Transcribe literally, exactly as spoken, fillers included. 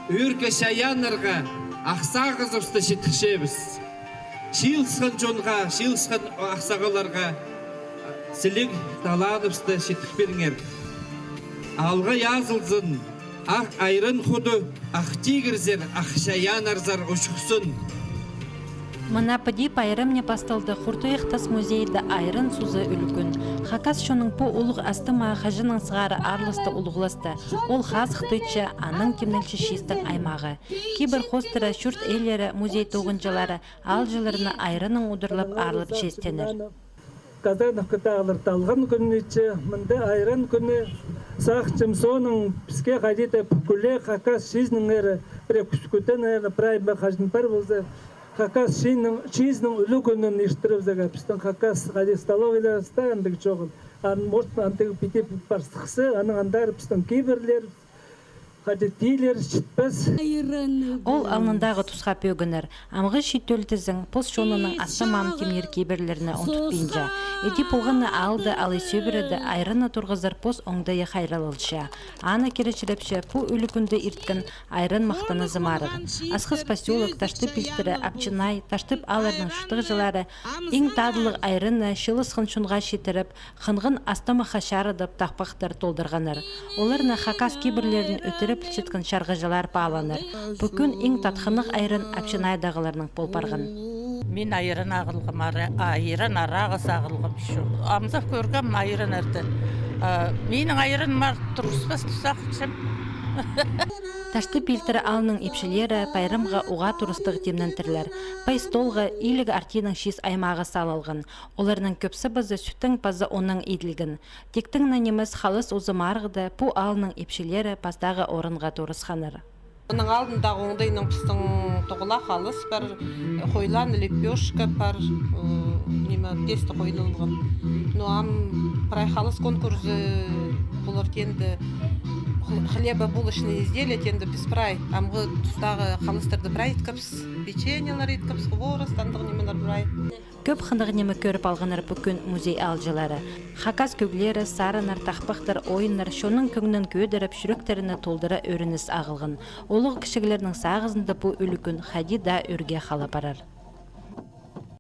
Ӱрге чайааннарға ах сағызыбысты читірчебіс. Чыылысхан чонға, чыылысхан ах сағаларға сіліг талааныбысты читір пиріңер. Аалға язылзын ах айран худы, ах тигірзер, ах чайааннарзар учухсын. Мына піди пайрамны пасталды Хуртуях тас музейде айран сузы ӱлӱкӱн. Хакас чонның пу улуғ астама хаҷаннаң сығара аарласты улуғласты. Ол хазых тыытча, анаң тимнелче чистің аймағы. Кибір хоостыра чурт иелері, музей тоғынҷылары аалҷыларны айраннаң удурлап, аарлап чиистенер. Казановка тағлар талған кӱн итче, мында айран кӱні. Сағынчам, соонаң піске хайди-да пӱкӱле хакас чиизнеңер пірее кӱскӱдең, наверное, прай ма хаҷан пар полза, хакас чиизнең, чиизнең ӱлӱкӱнін иртірібізерге. Пістің хакас хайди столовыйларыбыста андағ чоғыл. Ан, может, андағ піди пар сыхса, анаң андар пістің кибірлер, хайди тилер читпес. Ол алнындағы тусха пӧгіннер. Амғы чиит тӧлтізің пос чонының астамаан тимнир кибірлерні ундутпинча. Іди полғаны, аалда алай сӧбіреде айранны турғызар пос оңдайы хайраллалча. Аны киречілепче пу ӱлӱкӱнде ирткен айран махтанызы марығ. Асхыс посёлок, Ташты пилтірі, Апчынай, Таштып аалларының чуртағҷылары иң тадылығ айранны чыылысхан чонға читіріп, хынған астамахха чарыдып, тахпахтар толдырғаннар. Оларны хакас кибірлерін ӧтіре пілчеткен чарғыҷылар паалааннар. Пу кӱн иң татхынығ айран Апчынайдағыларның пол парған. Мин айран ағылғам, ара-, айран арағас ағылғам ещё. Амзах кӧргем айраннарны. А, минің айран мар турыспас тӱс, сағынчам. Ташты пилтірі аалның ипчілері пайрамға уғаа турыстығ тимнентірлер. Пай столға иліг артиинің чиис аймағы салылған. Оларның кӧбізі паза сӱттең паза уннаң иділген. Тиктең не нимес, халас узы марығда пу аалның ипчілері пастағы орынға турысханнар. Мының алдындағы оңдайнаң пістің тоғыла халас пар, хойлаан лепёшка пар, м, ниме, тесто хойлалған. Ну, ам прай халас конкурсы полар теенде, хл-, хлебобулочные изделия теенде піс прай, амғы тустағы халастарды прай иткебіс, печеньелер иткебіс, хворост, андағ нимелер прай. Кӧп хынығ ниме кӧріп алғаннар пу кӱн музей аалҷылары. Хакас кӧглері, сарыннар, тахпахтар, ойыннар чонның кӧңнін кӧдіріп, чӱректерін толдыра ӧрініс ағылған. Улуғ-кічіглернің сағызында пу ӱлӱкӱн хайди даа ӧрге хала парар.